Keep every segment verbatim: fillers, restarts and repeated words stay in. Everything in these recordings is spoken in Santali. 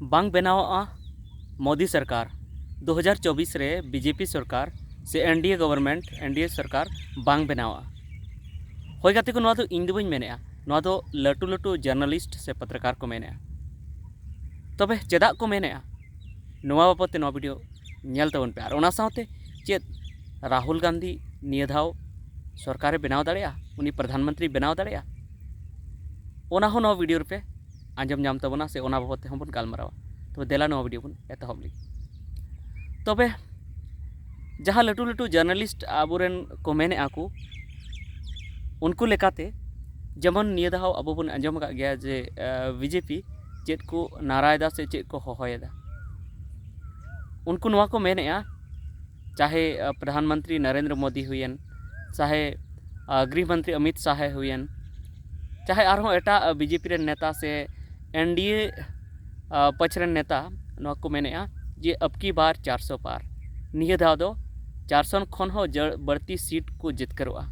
ᱵᱟᱝ ᱵᱮᱱᱟᱣᱚᱜᱼᱟ ᱢᱳᱫᱤ ᱥᱚᱨᱠᱟᱨ, ᱫᱩ ᱦᱟᱡᱟᱨ ᱪᱚᱵᱵᱤᱥ ᱨᱮ ᱵᱤᱡᱮᱯᱤ ᱥᱚᱨᱠᱟᱨ ᱥᱮ ᱮᱱᱰᱤᱮ ᱜᱚᱵᱷᱚᱨᱱᱢᱮᱱᱴ, ᱮᱱᱰᱤᱮ ᱥᱚᱨᱠᱟᱨ ᱵᱟᱝ ᱵᱮᱱᱟᱣᱚᱜᱼᱟ᱾ ᱦᱳᱭ ᱜᱟᱛᱮ ᱠᱚ, ᱱᱚᱣᱟ ᱫᱚ ᱤᱧ ᱫᱚ ᱵᱟᱹᱧ ᱢᱮᱱᱮᱫᱼᱟ, ᱱᱚᱣᱟ ᱫᱚ ᱞᱟᱹᱴᱩ ᱞᱟᱹᱴᱩ ᱡᱟᱨᱱᱟᱞᱤᱥᱴ ᱥᱮ ᱯᱚᱛᱨᱚᱠᱟᱨ ᱠᱚ ᱢᱮᱱᱮᱫᱼᱟ᱾ ᱛᱚᱵᱮ ᱪᱮᱫᱟᱜ ᱠᱚ ᱢᱮᱱᱮᱫᱼᱟ, ᱱᱚᱣᱟ ᱵᱟᱵᱚᱫ ᱛᱮ ᱱᱚᱣᱟ ᱵᱷᱤᱰᱤᱭᱳ ᱧᱮᱞ ᱛᱟᱵᱚᱱ ᱯᱮ᱾ ᱟᱨ ᱚᱱᱟ ᱥᱟᱶᱛᱮ ᱪᱮᱫ ᱨᱟᱦᱩᱞ ᱜᱟᱱᱫᱷᱤ ᱱᱤᱭᱟᱹ ᱫᱷᱟᱣ ᱥᱚᱨᱠᱟᱨᱮ ᱵᱮᱱᱟᱣ ᱫᱟᱲᱮᱭᱟᱜᱼᱟ, ᱩᱱᱤ ᱯᱨᱚᱫᱷᱟᱱ ᱢᱚᱱᱛᱨᱤ ᱵᱮᱱᱟᱣ ᱫᱟᱲᱮᱭᱟᱜᱼᱟ, ᱚᱱᱟ ᱦᱚᱸ ᱱᱚᱣᱟ ᱵᱷᱤᱰᱤᱭᱳ ᱨᱮᱯᱮ ᱟᱸᱡᱚᱢ ᱧᱟᱢ ᱛᱟᱵᱚᱱᱟ, ᱥᱮ ᱚᱱᱟ ᱵᱟᱵᱚᱫ ᱛᱮᱦᱚᱸ ᱵᱚᱱ ᱜᱟᱞᱢᱟᱨᱟᱣᱟ᱾ ᱛᱚᱵᱮ ᱫᱮᱞᱟ ᱱᱚᱣᱟ ᱵᱷᱤᱰᱤᱭᱳ ᱵᱚᱱ ᱮᱛᱚᱦᱚᱵ ᱞᱮᱜᱮ᱾ ᱛᱚᱵᱮ ᱡᱟᱦᱟᱸ ᱞᱟᱹᱴᱩ ᱞᱟᱹᱴᱩ ᱡᱟᱨᱱᱟᱞᱤᱥᱴ ᱟᱵᱚᱨᱮᱱ ᱠᱚ ᱢᱮᱱᱮᱫᱼᱟ ᱠᱚ, ᱩᱱᱠᱩ ᱞᱮᱠᱟᱛᱮ ᱡᱮᱢᱚᱱ ᱱᱤᱭᱟᱹ ᱫᱷᱟᱣ ᱟᱵᱚ ᱵᱚᱱ ᱟᱸᱡᱚᱢ ᱟᱠᱟᱫ ᱜᱮᱭᱟ ᱡᱮ, ᱟᱸ, ᱵᱤᱡᱮᱯᱤ ᱪᱮᱫ ᱠᱚ ᱱᱟᱨᱟᱭᱮᱫᱟ ᱥᱮ ᱪᱮᱫ ᱠᱚ ᱦᱚᱦᱚᱭᱮᱫᱟ᱾ ᱩᱱᱠᱩ ᱱᱚᱣᱟ ᱠᱚ ᱢᱮᱱᱮᱫᱼᱟ, ᱪᱟᱦᱮ, ᱟᱸ, ᱯᱨᱚᱫᱷᱟᱱ ᱢᱚᱱᱛᱨᱤ ᱱᱚᱨᱮᱱᱫᱨᱚ ᱢᱳᱫᱤ ᱦᱩᱭᱮᱱ, ᱪᱟᱦᱮ, ᱟᱸ, ᱜᱨᱤᱦ ᱢᱚᱱᱛᱨᱤ ᱚᱢᱤᱛ ᱥᱟᱦᱮ ᱦᱩᱭᱮᱱ, ᱪᱟᱦᱮ ᱟᱨᱦᱚᱸ ᱮᱴᱟᱜ, ᱟᱸ, ᱵᱤᱡᱮᱯᱤ ᱨᱮᱱ ᱱᱮᱛᱟ ᱥᱮ ᱮᱱᱰᱤᱮ, ᱟᱸ, ᱯᱟᱹᱪᱷ ᱨᱮᱱ ᱱᱮᱛᱟ ᱱᱚᱣᱟ ᱠᱚ ᱢᱮᱱᱮᱫᱼᱟ ᱡᱮ ᱟᱵᱠᱤ ᱵᱟᱨ ᱪᱟᱨᱥᱚ ᱯᱟᱨ, ᱱᱤᱭᱟᱹ ᱫᱷᱟᱣ ᱫᱚ ᱪᱟᱨᱥᱚ ᱠᱷᱚᱱ ᱦᱚᱸ ᱡᱟᱹ-, ᱵᱟᱹᱲᱛᱤ ᱥᱤᱴ ᱠᱚ ᱡᱤᱛᱠᱟᱹᱨᱚᱜᱼᱟ᱾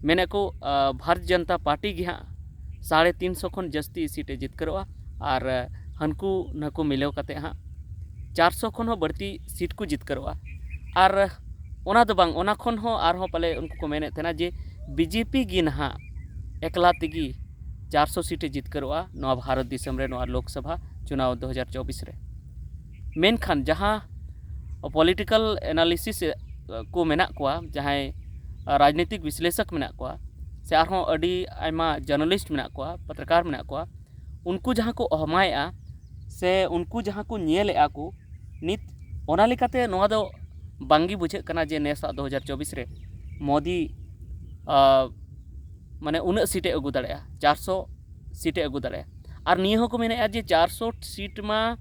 ᱢᱮᱱᱮᱫ ᱠᱚ, ᱟᱸ, ᱵᱷᱟᱨᱚᱛ ᱡᱚᱱᱚᱛᱟ ᱯᱟᱨᱴᱤ ᱜᱮ ᱦᱟᱸᱜ ᱥᱟᱲᱮ ᱛᱤᱱ ᱥᱚ ᱠᱷᱚᱱ ᱡᱟᱹᱥᱛᱤ ᱥᱤᱴ ᱮ ᱡᱤᱛᱠᱟᱹᱨᱚᱜᱼᱟ ᱟᱨ, ᱟᱸ, ᱦᱟᱹᱱᱠᱩ ᱱᱟᱹᱠᱩ ᱢᱤᱞᱟᱹᱣ ᱠᱟᱛᱮ ᱦᱟᱸᱜ ᱪᱟᱨᱥᱚ ᱠᱷᱚᱱ ᱦᱚᱸ ᱵᱟᱹᱲᱛᱤ ᱥᱤᱴ ᱠᱚ ᱡᱤᱛᱠᱟᱹᱨᱚᱜᱼᱟ᱾ ᱟᱨ ᱚᱱᱟ ᱫᱚ ᱵᱟᱝ, ᱚᱱᱟ ᱠᱷᱚᱱ ᱦᱚᱸ ᱟᱨᱦᱚᱸ ᱯᱟᱞᱮ ᱩᱱᱠᱩ ᱠᱚ ᱢᱮᱱᱮᱫ ᱛᱟᱦᱮᱱᱟ ᱡᱮ ᱵᱤᱡᱮᱯᱤ ᱜᱮ ᱱᱟᱦᱟᱜ ᱮᱠᱞᱟ ᱛᱮᱜᱮ ᱪᱟᱨᱥᱚ ᱥᱤᱴ ᱮ ᱡᱤᱛᱠᱟᱹᱨᱚᱜᱼᱟ ᱱᱚᱣᱟ ᱵᱷᱟᱨᱚᱛ ᱫᱤᱥᱚᱢ ᱨᱮ, ᱱᱚᱣᱟ ᱞᱳᱠᱥᱚᱵᱷᱟ ᱪᱩᱱᱟᱣ ᱫᱩ ᱦᱟᱡᱟᱨ ᱪᱚᱵᱵᱤᱥ ᱨᱮ᱾ ᱢᱮᱱᱠᱷᱟᱱ ᱡᱟᱦᱟᱸ ᱯᱚᱞᱤᱴᱤᱠᱟᱞ ᱮᱱᱟᱞᱤᱥᱤᱥ ᱠᱚ ᱢᱮᱱᱟᱜ ᱠᱚᱣᱟ, ᱡᱟᱦᱟᱸᱭ ᱨᱟᱡᱽᱱᱤᱛᱤᱠ ᱵᱤᱥᱞᱮᱥᱚᱠ ᱢᱮᱱᱟᱜ ᱠᱚᱣᱟ, ᱥᱮ ᱟᱨᱦᱚᱸ ᱟᱹᱰᱤ ᱟᱭᱢᱟ ᱡᱟᱨᱱᱟᱞᱤᱥᱴ ᱢᱮᱱᱟᱜ ᱠᱚᱣᱟ, ᱯᱚᱛᱨᱚᱠᱟᱨ ᱢᱮᱱᱟᱜ ᱠᱚᱣᱟ, ᱩᱱᱠᱩ ᱡᱟᱦᱟᱸ ᱠᱚ ᱚᱦᱢᱟᱭᱮᱫᱼᱟ ᱥᱮ ᱩᱱᱠᱩ ᱡᱟᱦᱟᱸ ᱠᱚ ᱧᱮᱞᱮᱫᱼᱟ ᱠᱚ ᱱᱤᱛ, ᱚᱱᱟ ᱞᱮᱠᱟᱛᱮ ᱱᱚᱣᱟ ᱫᱚ ᱵᱟᱝᱜᱮ ᱵᱩᱡᱷᱟᱹᱜ ᱠᱟᱱᱟ ᱡᱮ ᱱᱮᱥᱟᱜ ᱫᱩ ᱦᱟᱡᱟᱨ ᱪᱚᱵᱵᱤᱥ ᱨᱮ ᱢᱳᱫᱤ, ᱟᱸ, ᱢᱟᱱᱮ ᱩᱱᱟᱹᱜ ᱥᱤᱴ ᱮ ᱟᱹᱜᱩ ᱫᱟᱲᱮᱭᱟᱜᱼᱟ, ᱪᱟᱨᱥᱚ ᱥᱤᱴ ᱮ ᱟᱹᱜᱩ ᱫᱟᱲᱮᱭᱟᱜᱼᱟ᱾ ᱟᱨ ᱱᱤᱭᱟᱹ ᱦᱚᱸᱠᱚ ᱢᱮᱱᱮᱫᱼᱟ ᱡᱮ ᱪᱟᱨᱥᱚ ᱥᱤᱴ ᱢᱟ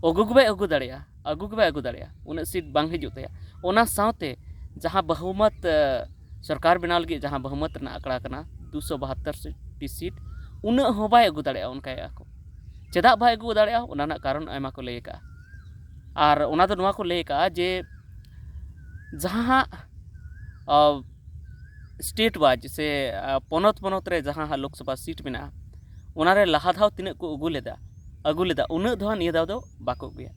ᱟᱹᱜᱩ ᱜᱮ ᱵᱟᱭ ᱟᱹᱜᱩ ᱫᱟᱲᱮᱭᱟᱜᱼᱟ, ᱟᱹᱜᱩ ᱜᱮ ᱵᱟᱭ ᱟᱹᱜᱩ ᱫᱟᱲᱮᱭᱟᱜᱼᱟ, ᱩᱱᱟᱹᱜ ᱥᱤᱴ ᱵᱟᱝ ᱦᱤᱡᱩᱜ ᱛᱟᱭᱟ᱾ ᱚᱱᱟ ᱥᱟᱶᱛᱮ ᱡᱟᱦᱟᱸ ᱵᱟᱹᱦᱩᱢᱚᱛ, ᱟᱸ, ᱥᱚᱨᱠᱟᱨ ᱵᱮᱱᱟᱣ ᱞᱟᱹᱜᱤᱫ ᱡᱟᱦᱟᱸ ᱵᱟᱹᱦᱩᱢᱚᱛ ᱨᱮᱱᱟᱜ ᱟᱠᱲᱟ ᱠᱟᱱᱟ ᱫᱩᱥᱚ ᱵᱟᱦᱟᱛᱛᱚᱨ ᱴᱤ ᱥᱤᱴ, ᱩᱱᱟᱹᱜ ᱦᱚᱸ ᱵᱟᱭ ᱟᱹᱜᱩ ᱫᱟᱲᱮᱭᱟᱜᱼᱟ᱾ ᱚᱱᱠᱟᱭᱮᱫᱼᱟ ᱠᱚ᱾ ᱪᱮᱫᱟᱜ ᱵᱟᱭ ᱟᱹᱜᱩ ᱫᱟᱲᱮᱭᱟᱜᱼᱟ, ᱚᱱᱟ ᱨᱮᱱᱟᱜ ᱠᱟᱨᱚᱱ ᱟᱭᱢᱟ ᱠᱚ ᱞᱟᱹᱭ ᱟᱠᱟᱫᱼᱟ᱾ ᱟᱨ ᱚᱱᱟ ᱫᱚ ᱱᱚᱣᱟ ᱠᱚ ᱞᱟᱹᱭ ᱟᱠᱟᱫᱼᱟ ᱡᱮ ᱡᱟᱦᱟᱸ ᱦᱟᱸᱜ, ᱟᱸ, ᱥᱴᱮᱴ ᱣᱟᱭᱤᱡᱽ ᱥᱮ, ᱟᱸ, ᱯᱚᱱᱚᱛ ᱯᱚᱱᱚᱛ ᱨᱮ ᱡᱟᱦᱟᱸ ᱦᱟᱸᱜ ᱞᱳᱠᱥᱚᱵᱷᱟ ᱥᱤᱴ ᱢᱮᱱᱟᱜᱼᱟ, ᱚᱱᱟᱨᱮ ᱞᱟᱦᱟ ᱫᱷᱟᱣ ᱛᱤᱱᱟᱹᱜ ᱠᱚ ᱟᱹᱜᱩ ᱞᱮᱫᱟ, ᱟᱹᱜᱩ ᱞᱮᱫᱟ, ᱩᱱᱟᱹᱜ ᱫᱚ ᱦᱟᱸᱜ ᱱᱤᱭᱟᱹ ᱫᱷᱟᱣ ᱫᱚ ᱵᱟᱠᱚ ᱟᱹᱜᱩᱭᱟ᱾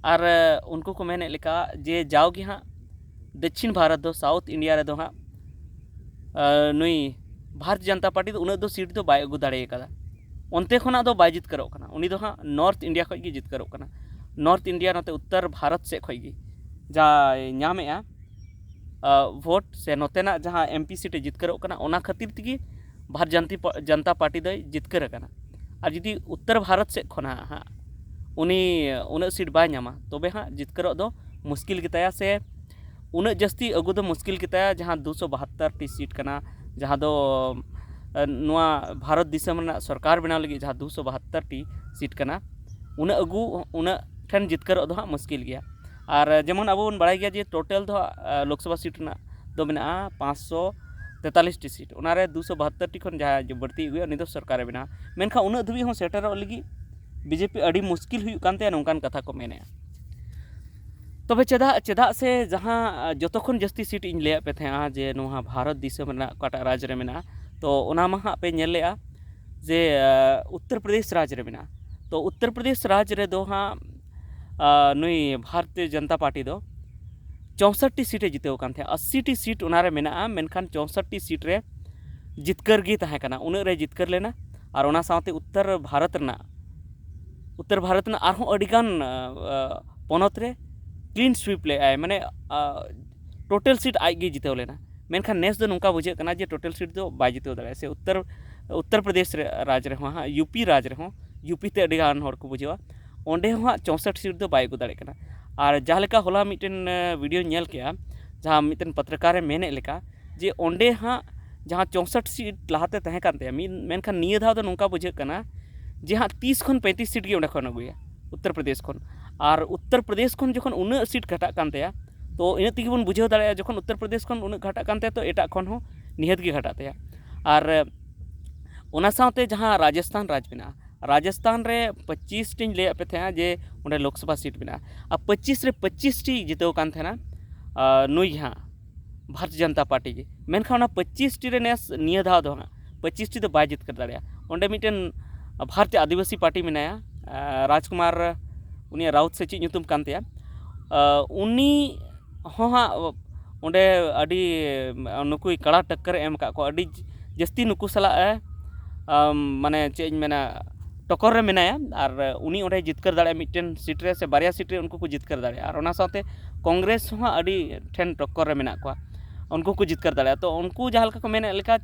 ᱟᱨ ᱩᱱᱠᱩ ᱠᱚ ᱢᱮᱱᱮᱫ ᱞᱮᱠᱟ ᱡᱮ ᱡᱟᱣᱜᱮ ᱦᱟᱸᱜ ᱫᱚᱠᱠᱷᱤᱱ ᱵᱷᱟᱨᱚᱛ ᱫᱚ, ᱥᱟᱣᱩᱛᱷ ᱤᱱᱰᱤᱭᱟ ᱨᱮᱫᱚ ᱦᱟᱸᱜ ᱱᱩᱭ ᱵᱷᱟᱨᱚᱛ ᱡᱚᱱᱚᱛᱟ ᱯᱟᱨᱴᱤ ᱫᱚ ᱩᱱᱟᱹᱜ ᱫᱚ ᱥᱤᱴ ᱫᱚ ᱵᱟᱭ ᱟᱹᱜᱩ ᱫᱟᱲᱮ ᱟᱠᱟᱫᱟ᱾ ᱚᱱᱛᱮ ᱠᱷᱚᱱᱟᱜ ᱫᱚ ᱵᱟᱭ ᱡᱤᱛᱠᱟᱹᱨᱚᱜ ᱠᱟᱱᱟ᱾ ᱩᱱᱤ ᱫᱚ ᱦᱟᱸᱜ ᱱᱚᱨᱛᱷ ᱤᱱᱰᱤᱭᱟ ᱠᱷᱚᱱ ᱜᱮ ᱡᱤᱛᱠᱟᱹᱨᱚᱜ ᱠᱟᱱᱟ᱾ ᱱᱚᱨᱛᱷ ᱤᱱᱰᱤᱭᱟ, ᱱᱚᱛᱮ ᱩᱛᱛᱚᱨ ᱵᱷᱟᱨᱚᱛ ᱥᱮᱫ ᱠᱷᱚᱱ ᱜᱮ ᱡᱟᱭ ᱧᱟᱢᱮᱜᱼᱟ ᱵᱷᱳᱴ, ᱥᱮ ᱱᱚᱛᱮᱱᱟᱜ ᱡᱟᱦᱟᱸ ᱮᱢᱯᱤ ᱥᱤᱴ ᱮ ᱡᱤᱛᱠᱟᱹᱨᱚᱜ ᱠᱟᱱᱟ, ᱚᱱᱟ ᱠᱷᱟᱹᱛᱤᱨ ᱛᱮᱜᱮ ᱵᱷᱟᱨᱚᱛ ᱡᱟᱱᱛᱤ-, ᱡᱚᱱᱚᱛᱟ ᱯᱟᱨᱴᱤ ᱫᱚᱭ ᱡᱤᱛᱠᱟᱹᱨ ᱟᱠᱟᱱᱟ᱾ ᱟᱨ ᱡᱩᱫᱤ ᱩᱛᱛᱚᱨ ᱵᱷᱟᱨᱚᱛ ᱥᱮᱫ ᱠᱷᱚᱱᱟᱜ ᱦᱟᱸᱜ ᱩᱱᱤ ᱩᱱᱟᱹᱜ ᱥᱤᱴ ᱵᱟᱭ ᱧᱟᱢᱟ, ᱛᱚᱵᱮ ᱦᱟᱸᱜ ᱡᱤᱛᱠᱟᱹᱨᱚᱜ ᱫᱚ ᱢᱩᱥᱠᱤᱞ ᱜᱮᱛᱟᱭᱟ, ᱥᱮ ᱩᱱᱟᱹᱜ ᱡᱟᱹᱥᱛᱤ ᱟᱹᱜᱩ ᱫᱚ ᱢᱩᱥᱠᱤᱞ ᱜᱮᱛᱟᱭᱟ, ᱡᱟᱦᱟᱸ ᱫᱩᱥᱚ ᱵᱟᱦᱟᱛᱛᱚᱨ ᱴᱤ ᱥᱤᱴ ᱠᱟᱱᱟ, ᱡᱟᱦᱟᱸ ᱫᱚ ᱱᱚᱣᱟ ᱵᱷᱟᱨᱚᱛ ᱫᱤᱥᱚᱢ ᱨᱮᱱᱟᱜ ᱥᱚᱨᱠᱟᱨ ᱵᱮᱱᱟᱣ ᱞᱟᱹᱜᱤᱫ ᱡᱟᱦᱟᱸ ᱫᱩᱥᱚ ᱵᱟᱦᱟᱛᱛᱚᱨ ᱴᱤ ᱥᱤᱴ ᱠᱟᱱᱟ, ᱩᱱᱟᱹᱜ ᱟᱹᱜᱩ, ᱩᱱᱟᱹᱜ ᱴᱷᱮᱱ ᱡᱤᱛᱠᱟᱹᱨᱚᱜ ᱫᱚ ᱦᱟᱸᱜ ᱢᱩᱥᱠᱤᱞ ᱜᱮᱭᱟ᱾ ᱟᱨ ᱡᱮᱢᱚᱱ ᱟᱵᱚ ᱵᱚᱱ ᱵᱟᱲᱟᱭ ᱜᱮᱭᱟ ᱡᱮ ᱴᱳᱴᱟᱞ ᱫᱚ ᱦᱟᱸᱜ ᱞᱳᱠᱥᱚᱵᱷᱟ ᱥᱤᱴ ᱨᱮᱱᱟᱜ ᱫᱚ ᱢᱮᱱᱟᱜᱼᱟ ᱯᱟᱸᱪᱥᱚ ᱛᱮᱛᱟᱞᱤᱥ ᱴᱤ ᱥᱤᱴ, ᱚᱱᱟᱨᱮ ᱫᱩᱥᱚ ᱵᱟᱦᱟᱛᱛᱚᱨ ᱴᱤ ᱠᱷᱚᱱ ᱡᱟᱦᱟᱸᱭ ᱵᱟᱹᱲᱛᱤ ᱟᱹᱜᱩᱭᱟ, ᱩᱱᱤ ᱫᱚ ᱥᱚᱨᱠᱟᱨᱮ ᱵᱮᱱᱟᱣᱟ᱾ ᱢᱮᱱᱠᱷᱟᱱ ᱩᱱᱟᱹᱜ ᱫᱷᱟᱹᱵᱤᱡ ᱦᱚᱸ ᱥᱮᱴᱮᱨᱚᱜ ᱞᱟᱹᱜᱤᱫ ᱵᱤᱡᱮᱯᱤ ᱟᱹᱰᱤ ᱢᱩᱥᱠᱤᱞ ᱦᱩᱭᱩᱜ ᱠᱟᱱ ᱛᱟᱭᱟ, ᱱᱚᱝᱠᱟᱱ ᱠᱟᱛᱷᱟ ᱠᱚ ᱢᱮᱱᱮᱜᱼᱟ᱾ ᱛᱚᱵᱮ ᱪᱮᱫᱟᱜ, ᱪᱮᱫᱟᱜ ᱥᱮ ᱡᱟᱦᱟᱸ ᱡᱚᱛᱚ ᱠᱷᱚᱱ ᱡᱟᱹᱥᱛᱤ ᱥᱤᱴ ᱤᱧ ᱞᱟᱹᱭᱟᱫ ᱯᱮ ᱛᱟᱦᱮᱸᱜᱼᱟ ᱡᱮ ᱱᱚᱣᱟ ᱵᱷᱟᱨᱚᱛ ᱫᱤᱥᱚᱢ ᱨᱮᱱᱟᱜ ᱚᱠᱟᱴᱟᱜ ᱨᱟᱡᱽ ᱨᱮ ᱢᱮᱱᱟᱜᱼᱟ, ᱛᱚ ᱚᱱᱟ ᱢᱟ ᱦᱟᱸᱜ ᱯᱮ ᱧᱮᱞ ᱞᱮᱜᱼᱟ ᱡᱮ ᱩᱛᱛᱚᱨ ᱯᱨᱚᱫᱮᱥ ᱨᱟᱡᱽ ᱨᱮ ᱢᱮᱱᱟᱜᱼᱟ᱾ ᱛᱚ ᱩᱛᱛᱚᱨ ᱯᱨᱚᱫᱮᱥ ᱨᱟᱡᱽ ᱨᱮᱫᱚ ᱦᱟᱸᱜ ᱱᱩᱭ ᱵᱷᱟᱨᱚᱛᱤᱭᱚ ᱡᱚᱱᱚᱛᱟ ᱯᱟᱨᱴᱤ ᱫᱚ ᱪᱳᱭᱥᱚᱴᱴᱤ ᱥᱤᱴ ᱮ ᱡᱤᱛᱟᱹᱣ ᱟᱠᱟᱱ ᱛᱟᱦᱮᱸᱫ᱾ ᱟᱥᱤ ᱴᱤ ᱥᱤᱴ ᱚᱱᱟᱨᱮ ᱢᱮᱱᱟᱜᱼᱟ, ᱢᱮᱱᱠᱷᱟᱱ ᱪᱳᱭᱥᱚᱴᱴᱤ ᱥᱤᱴ ᱨᱮ ᱡᱤᱛᱠᱟᱹᱨ ᱜᱮ ᱛᱟᱦᱮᱸ ᱠᱟᱱᱟ, ᱩᱱᱟᱹᱜ ᱨᱮ ᱡᱤᱛᱠᱟᱹᱨ ᱞᱮᱱᱟ᱾ ᱟᱨ ᱚᱱᱟ ᱥᱟᱶᱛᱮ ᱩᱛᱛᱚᱨ ᱵᱷᱟᱨᱚᱛ ᱨᱮᱱᱟᱜ, ᱩᱛᱛᱚᱨ ᱵᱷᱟᱨᱚᱛ ᱨᱮᱱᱟᱜ ᱟᱨᱦᱚᱸ ᱟᱹᱰᱤᱜᱟᱱ ᱯᱚᱱᱚᱛ ᱨᱮ ᱠᱞᱤᱱ ᱥᱩᱭᱤᱯ ᱞᱮᱜᱼᱟᱭ, ᱢᱟᱱᱮ ᱴᱳᱴᱟᱞ ᱥᱤᱴ ᱟᱡ ᱜᱮᱭ ᱡᱤᱛᱟᱹᱣ ᱞᱮᱱᱟ᱾ ᱢᱮᱱᱠᱷᱟᱱ ᱱᱮᱥ ᱫᱚ ᱱᱚᱝᱠᱟ ᱵᱩᱡᱷᱟᱹᱜ ᱠᱟᱱᱟ ᱡᱮ ᱴᱳᱴᱟᱞ ᱥᱤᱴ ᱫᱚ ᱵᱟᱭ ᱡᱤᱛᱟᱹᱣ ᱫᱟᱲᱮᱭᱟᱜᱼᱟ, ᱥᱮ ᱩᱛᱛᱚᱨ, ᱩᱛᱛᱚᱨ ᱯᱨᱚᱫᱮᱥ ᱨᱮ, ᱨᱟᱡᱽ ᱨᱮᱦᱚᱸ ᱦᱟᱸᱜ, ᱭᱩ ᱯᱤ ᱨᱟᱡᱽ ᱨᱮᱦᱚᱸ, ᱭᱩ ᱯᱤ ᱛᱮ ᱟᱹᱰᱤᱜᱟᱱ ᱦᱚᱲ ᱠᱚ ᱵᱩᱡᱷᱟᱹᱣᱟ, ᱚᱸᱰᱮ ᱦᱚᱸ ᱦᱟᱸᱜ ᱪᱳᱭᱥᱚᱴ ᱥᱤᱴ ᱫᱚ ᱵᱟᱭ ᱟᱹᱜᱩ ᱫᱟᱲᱮᱭᱟᱜ ᱠᱟᱱᱟ᱾ ᱟᱨ ᱡᱟᱦᱟᱸ ᱞᱮᱠᱟ ᱦᱚᱞᱟ ᱢᱤᱫᱴᱮᱱ ᱵᱷᱤᱰᱤᱭᱳᱧ ᱧᱮᱞ ᱠᱮᱜᱼᱟ, ᱡᱟᱦᱟᱸ ᱢᱤᱫᱴᱮᱱ ᱯᱚᱛᱨᱤᱠᱟ ᱨᱮ ᱢᱮᱱᱮᱫ ᱞᱮᱠᱟ ᱡᱮ ᱚᱸᱰᱮ ᱦᱟᱸᱜ ᱡᱟᱦᱟᱸ ᱪᱳᱭᱥᱚᱴ ᱥᱤᱴ ᱞᱟᱦᱟᱛᱮ ᱛᱟᱦᱮᱸ ᱠᱟᱱ ᱛᱟᱭᱟ, ᱢᱤᱫ, ᱢᱮᱱᱠᱷᱟᱱ ᱱᱤᱭᱟᱹ ᱫᱷᱟᱣ ᱫᱚ ᱱᱚᱝᱠᱟ ᱵᱩᱡᱷᱟᱹᱜ ᱠᱟᱱᱟ ᱡᱮ ᱦᱟᱸᱜ ᱛᱤᱥ ᱠᱷᱚᱱ ᱯᱮᱸᱭᱛᱨᱤᱥ ᱥᱤᱴ ᱜᱮ ᱚᱸᱰᱮ ᱠᱷᱚᱱ ᱟᱹᱜᱩᱭᱟ ᱩᱛᱛᱚᱨ ᱯᱨᱚᱫᱮᱥ ᱠᱷᱚᱱ᱾ ᱟᱨ ᱩᱛᱛᱚᱨ ᱯᱨᱚᱫᱮᱥ ᱠᱷᱚᱱ ᱡᱚᱠᱷᱚᱱ ᱩᱱᱟᱹᱜ ᱥᱤᱴ ᱜᱷᱟᱴᱟᱜ ᱠᱟᱱ ᱛᱟᱭᱟ, ᱛᱚ ᱤᱱᱟᱹᱜ ᱛᱮᱜᱮ ᱵᱚᱱ ᱵᱩᱡᱷᱟᱹᱣ ᱫᱟᱲᱮᱭᱟᱜᱼᱟ, ᱡᱚᱠᱷᱚᱱ ᱩᱛᱛᱚᱨ ᱯᱨᱚᱫᱮᱥ ᱠᱷᱚᱱ ᱩᱱᱟᱹᱜ ᱜᱷᱟᱴᱟᱜ ᱠᱟᱱ ᱛᱟᱭᱟ, ᱛᱚ ᱮᱴᱟᱜ ᱠᱷᱚᱱ ᱦᱚᱸ ᱱᱤᱦᱟᱹᱛ ᱜᱮ ᱜᱷᱟᱴᱟᱜ ᱛᱟᱭᱟ᱾ ᱟᱨ ᱚᱱᱟ ᱥᱟᱶᱛᱮ ᱡᱟᱦᱟᱸ ᱨᱟᱡᱚᱥᱛᱷᱟᱱ ᱨᱟᱡᱽ ᱢᱮᱱᱟᱜᱼᱟ, ᱨᱟᱡᱚᱥᱛᱷᱟᱱ ᱨᱮ ᱯᱚᱸᱪᱤᱥ ᱴᱤᱧ ᱞᱟᱹᱭᱟᱫ ᱯᱮ ᱛᱟᱦᱮᱸᱜᱼᱟ ᱡᱮ ᱚᱸᱰᱮ ᱞᱳᱠᱥᱚᱵᱷᱟ ᱥᱤᱴ ᱢᱮᱱᱟᱜᱼᱟ, ᱟᱨ ᱯᱚᱸᱪᱤᱥ ᱨᱮ ᱯᱚᱸᱪᱤᱥ ᱴᱤ ᱡᱤᱛᱟᱹᱣ ᱠᱟᱱ ᱛᱟᱦᱮᱱᱟ, ᱟᱨ ᱱᱩᱭ ᱜᱮ ᱦᱟᱸᱜ ᱵᱷᱟᱨᱚᱛᱤᱭᱚ ᱡᱚᱱᱚᱛᱟ ᱯᱟᱨᱴᱤ ᱜᱮ᱾ ᱢᱮᱱᱠᱷᱟᱱ ᱚᱱᱟ ᱯᱚᱸᱪᱤᱥ ᱴᱤ ᱨᱮ ᱱᱮᱥ, ᱱᱤᱭᱟᱹ ᱫᱷᱟᱣ ᱫᱚ ᱦᱟᱸᱜ ᱯᱚᱸᱪᱤᱥ ᱴᱤ ᱫᱚ ᱵᱟᱭ ᱡᱤᱛᱠᱟᱹᱨ ᱫᱟᱲᱮᱭᱟᱜᱼᱟ᱾ ᱚᱸᱰᱮ ᱢᱤᱫᱴᱮᱱ ᱵᱷᱟᱨᱚᱛᱤᱭᱚ ᱟᱹᱫᱤᱵᱟᱹᱥᱤ ᱯᱟᱨᱴᱤ ᱢᱮᱱᱟᱭᱟ, ᱟᱨ ᱨᱟᱡᱽᱠᱩᱢᱟᱨ, ᱩᱱᱤᱭᱟᱜ ᱨᱟᱣᱩᱛ ᱥᱮ ᱪᱮᱫ ᱧᱩᱛᱩᱢ ᱠᱟᱱ ᱛᱟᱭᱟ, ᱟᱨ ᱩᱱᱤ ᱦᱚᱸ ᱦᱟᱸᱜ ᱚᱸᱰᱮ ᱟᱹᱰᱤ ᱱᱩᱠᱩᱭ ᱠᱟᱲᱟ ᱴᱟᱠᱠᱟᱨ ᱮ ᱮᱢ ᱟᱠᱟᱫ ᱠᱚᱣᱟ, ᱟᱹᱰᱤ ᱡᱟᱹᱥᱛᱤ ᱱᱩᱠᱩ ᱥᱟᱞᱟᱜ ᱮ, ᱟᱢ, ᱢᱟᱱᱮ ᱪᱮᱫ ᱤᱧ ᱢᱮᱱᱟ, ᱴᱚᱠᱚᱨ ᱨᱮ ᱢᱮᱱᱟᱭᱟ᱾ ᱟᱨ ᱩᱱᱤ ᱚᱸᱰᱮ ᱡᱤᱛᱠᱟᱹᱨ ᱫᱟᱲᱮᱭᱟᱜᱼᱟ ᱢᱤᱫᱴᱮᱱ ᱥᱤᱴ ᱨᱮ ᱥᱮ ᱵᱟᱨᱭᱟ ᱥᱤᱴ ᱨᱮ ᱩᱱᱠᱩ ᱠᱚ ᱡᱤᱛᱠᱟᱹᱨ ᱫᱟᱲᱮᱭᱟᱜᱼᱟ᱾ ᱟᱨ ᱚᱱᱟ ᱥᱟᱶᱛᱮ ᱠᱚᱝᱜᱨᱮᱥ ᱦᱚᱸ ᱟᱹᱰᱤ ᱴᱷᱮᱱ ᱴᱚᱠᱠᱚᱨ ᱨᱮ ᱢᱮᱱᱟᱜ ᱠᱚᱣᱟ, ᱩᱱᱠᱩ ᱠᱚ ᱡᱤᱛᱠᱟᱹᱨ ᱫᱟᱲᱮᱭᱟᱜᱼᱟ᱾ ᱛᱚ ᱩᱱᱠᱩ ᱡᱟᱦᱟᱸ ᱞᱮᱠᱟ ᱠᱚ ᱢᱮᱱᱮᱫ ᱞᱮᱠᱟ,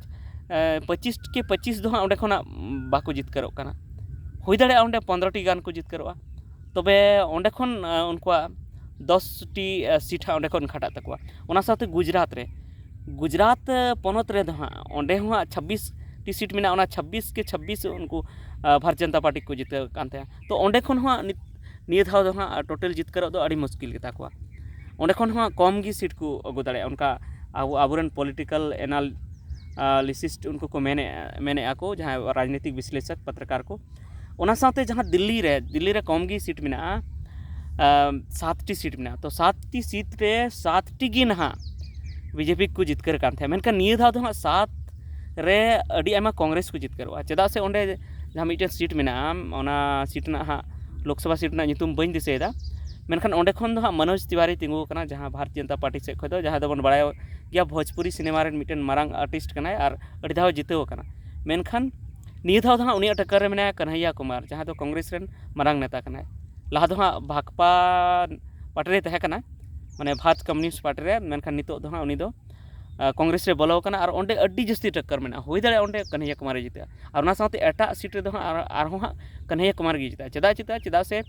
ᱮ, ᱯᱚᱸᱪᱤᱥ ᱠᱮ ᱯᱚᱸᱪᱤᱥ ᱫᱚ ᱦᱟᱸᱜ ᱚᱸᱰᱮ ᱠᱷᱚᱱᱟᱜ ᱵᱟᱠᱚ ᱡᱤᱛᱠᱟᱹᱨᱚᱜ ᱠᱟᱱᱟ᱾ ᱦᱩᱭ ᱫᱟᱲᱮᱭᱟᱜᱼᱟ ᱚᱸᱰᱮ ᱯᱚᱱᱨᱚ ᱴᱤ ᱜᱟᱱ ᱠᱚ ᱡᱤᱛᱠᱟᱹᱨᱚᱜᱼᱟ᱾ ᱛᱚᱵᱮ ᱚᱸᱰᱮ ᱠᱷᱚᱱ, ᱮ, ᱩᱱᱠᱩᱣᱟᱜ ᱫᱚᱥ ᱴᱤ, ᱮ, ᱥᱤᱴ ᱦᱟᱸᱜ ᱚᱸᱰᱮ ᱠᱷᱚᱱ ᱠᱷᱟᱴᱟᱜ ᱛᱟᱠᱚᱣᱟ᱾ ᱚᱱᱟ ᱥᱟᱶᱛᱮ ᱜᱩᱡᱽᱨᱟᱴ ᱨᱮ, ᱜᱩᱡᱽᱨᱟᱴ, ᱮ, ᱯᱚᱱᱚᱛ ᱨᱮᱫᱚ ᱦᱟᱸᱜ ᱚᱸᱰᱮ ᱦᱚᱸ ᱦᱟᱸᱜ ᱪᱷᱟᱵᱵᱤᱥ ᱴᱤ ᱥᱤᱴ ᱢᱮᱱᱟᱜᱼᱟ, ᱚᱱᱟ ᱪᱷᱟᱵᱵᱤᱥ ᱠᱮ ᱪᱷᱟᱵᱵᱤᱥ ᱩᱱᱠᱩ, ᱮ, ᱵᱷᱟᱨᱚᱛᱤᱭᱚ ᱡᱚᱱᱚᱛᱟ ᱯᱟᱨᱴᱤ ᱠᱚ ᱡᱤᱛᱟᱹᱣ ᱠᱟᱱ ᱛᱟᱦᱮᱸᱫ᱾ ᱛᱚ ᱚᱸᱰᱮ ᱠᱷᱚᱱ ᱦᱚᱸ ᱦᱟᱸᱜ ᱱᱤᱛ, ᱱᱤᱭᱟᱹ ᱫᱷᱟᱣ ᱫᱚ ᱦᱟᱸᱜ ᱴᱳᱴᱟᱞ ᱡᱤᱛᱠᱟᱹᱨᱚᱜ ᱫᱚ ᱟᱹᱰᱤ ᱢᱩᱥᱠᱤᱞ ᱜᱮᱛᱟ ᱠᱚᱣᱟ᱾ ᱚᱸᱰᱮ ᱠᱷᱚᱱ ᱦᱚᱸ ᱦᱟᱸᱜ ᱠᱚᱢ ᱜᱮ ᱥᱤᱴ ᱠᱚ ᱟᱹᱜᱩ ᱫᱟᱲᱮᱭᱟᱜᱼᱟ, ᱚᱱᱠᱟ ᱟᱵᱚ, ᱟᱵᱚᱨᱮᱱ ᱯᱚᱞᱤᱴᱤᱠᱟᱞ ᱮᱱᱟᱞᱤᱥᱤᱥᱴ ᱩᱱᱠᱩ ᱠᱚ ᱢᱮᱱᱮᱫᱼᱟ, ᱢᱮᱱᱮᱫᱼᱟ ᱠᱚ, ᱡᱟᱦᱟᱸᱭ ᱨᱟᱡᱽᱱᱤᱛᱤᱠ ᱵᱤᱥᱞᱮᱥᱚᱠ, ᱯᱚᱛᱨᱚᱠᱟᱨ ᱠᱚ᱾ ᱚᱱᱟ ᱥᱟᱶᱛᱮ ᱡᱟᱦᱟᱸ ᱫᱤᱞᱞᱤ ᱨᱮ, ᱫᱤᱞᱞᱤ ᱨᱮ ᱠᱚᱢ ᱜᱮ ᱥᱤᱴ ᱢᱮᱱᱟᱜᱼᱟ, ᱟᱢ, ᱥᱟᱛ ᱴᱤ ᱥᱤᱴ ᱢᱮᱱᱟᱜᱼᱟ᱾ ᱛᱚ ᱥᱟᱛ ᱴᱤ ᱥᱤᱴ ᱨᱮ ᱥᱟᱛ ᱴᱤ ᱜᱮ ᱱᱟᱦᱟᱜ ᱵᱤᱡᱮᱯᱤ ᱠᱚ ᱡᱤᱛᱠᱟᱹᱨ ᱠᱟᱱ ᱛᱟᱦᱮᱸᱫ, ᱢᱮᱱᱠᱷᱟᱱ ᱱᱤᱭᱟᱹ ᱫᱷᱟᱣ ᱫᱚ ᱦᱟᱸᱜ ᱥᱟᱛ ᱨᱮ ᱟᱹᱰᱤ ᱟᱭᱢᱟ ᱠᱚᱝᱜᱨᱮᱥ ᱠᱚ ᱡᱤᱛᱠᱟᱹᱨᱚᱜᱼᱟ᱾ ᱪᱮᱫᱟᱜ ᱥᱮ ᱚᱸᱰᱮ ᱡᱟᱦᱟᱸ ᱢᱤᱫᱴᱮᱱ ᱥᱤᱴ ᱢᱮᱱᱟᱜᱼᱟ, ᱚᱱᱟ ᱥᱤᱴ ᱨᱮᱱᱟᱜ ᱦᱟᱸᱜ, ᱞᱳᱠᱥᱚᱵᱷᱟ ᱥᱤᱴ ᱨᱮᱱᱟᱜ ᱧᱩᱛᱩᱢ ᱵᱟᱹᱧ ᱫᱤᱥᱟᱹᱭᱮᱫᱟ, ᱢᱮᱱᱠᱷᱟᱱ ᱚᱸᱰᱮ ᱠᱷᱚᱱ ᱫᱚ ᱦᱟᱸᱜ ᱢᱚᱱᱳᱡᱽ ᱛᱤᱣᱟᱨᱤ ᱛᱤᱸᱜᱩ ᱟᱠᱟᱱᱟ, ᱡᱟᱦᱟᱸ ᱵᱷᱟᱨᱚᱛᱤᱭᱚ ᱡᱚᱱᱚᱛᱟ ᱯᱟᱨᱴᱤ ᱥᱮᱫ ᱠᱷᱚᱱ ᱫᱚ, ᱡᱟᱦᱟᱸᱭ ᱫᱚᱵᱚᱱ ᱵᱟᱲᱟᱭ ᱜᱮᱭᱟ ᱵᱷᱳᱡᱽᱯᱩᱨᱤ ᱥᱤᱱᱮᱢᱟ ᱨᱮᱱ ᱢᱤᱫᱴᱮᱱ ᱢᱟᱨᱟᱝ ᱟᱨᱴᱤᱥᱴ ᱠᱟᱱᱟᱭ ᱟᱨ ᱟᱹᱰᱤ ᱫᱷᱟᱣ ᱡᱤᱛᱟᱹᱣ ᱟᱠᱟᱱᱟ᱾ ᱢᱮᱱᱠᱷᱟᱱ ᱱᱤᱭᱟᱹ ᱫᱷᱟᱣ ᱫᱚ ᱦᱟᱸᱜ ᱩᱱᱤᱭᱟᱜ ᱴᱟᱠᱠᱟᱨ ᱨᱮ ᱢᱮᱱᱟᱭᱟ ᱠᱟᱱᱦᱟᱭᱭᱟ ᱠᱩᱢᱟᱨ, ᱡᱟᱦᱟᱸᱭ ᱫᱚ ᱠᱚᱝᱜᱨᱮᱥ ᱨᱮᱱ ᱢᱟᱨᱟᱝ ᱱᱮᱛᱟ ᱠᱟᱱᱟᱭ᱾ ᱞᱟᱦᱟ ᱫᱚ ᱦᱟᱸᱜ ᱵᱷᱟᱠᱯᱟ ᱯᱟᱨᱴᱤ ᱨᱮ ᱛᱟᱦᱮᱸ ᱠᱟᱱᱟ, ᱢᱟᱱᱮ ᱵᱷᱟᱨᱚᱛ ᱠᱚᱢᱭᱩᱱᱤᱥᱴ ᱯᱟᱨᱴᱤ ᱨᱮ, ᱢᱮᱱᱠᱷᱟᱱ ᱱᱤᱛᱚᱜ ᱫᱚ ᱦᱟᱸᱜ ᱩᱱᱤ ᱫᱚ, ᱟ, ᱠᱚᱝᱜᱨᱮᱥ ᱨᱮ ᱵᱚᱞᱚ ᱟᱠᱟᱱᱟ ᱟᱨ ᱚᱸᱰᱮ ᱟᱹᱰᱤ ᱡᱟᱹᱥᱛᱤ ᱴᱟᱠᱠᱟᱨ ᱢᱮᱱᱟᱜᱼᱟ᱾ ᱦᱩᱭ ᱫᱟᱲᱮᱭᱟᱜᱼᱟ ᱚᱸᱰᱮ ᱠᱟᱱᱦᱟᱭᱭᱟ ᱠᱩᱢᱟᱨᱮ ᱡᱤᱛᱟᱹᱜᱼᱟ᱾ ᱟᱨ ᱚᱱᱟ ᱥᱟᱶᱛᱮ ᱮᱴᱟᱜ ᱥᱤᱴ ᱨᱮᱫᱚ ᱦᱟᱸᱜ ᱟᱨ-, ᱟᱨᱦᱚᱸ ᱦᱟᱸᱜ ᱠᱟᱱᱦᱟᱭᱭᱟ ᱠᱩᱢᱟᱨ ᱜᱮ ᱡᱤᱛᱟᱹᱜᱼᱟ᱾ ᱪᱮᱫᱟᱜ ᱡᱤᱛᱟᱹᱜᱼᱟ? ᱪᱮᱫᱟᱜ ᱥᱮ,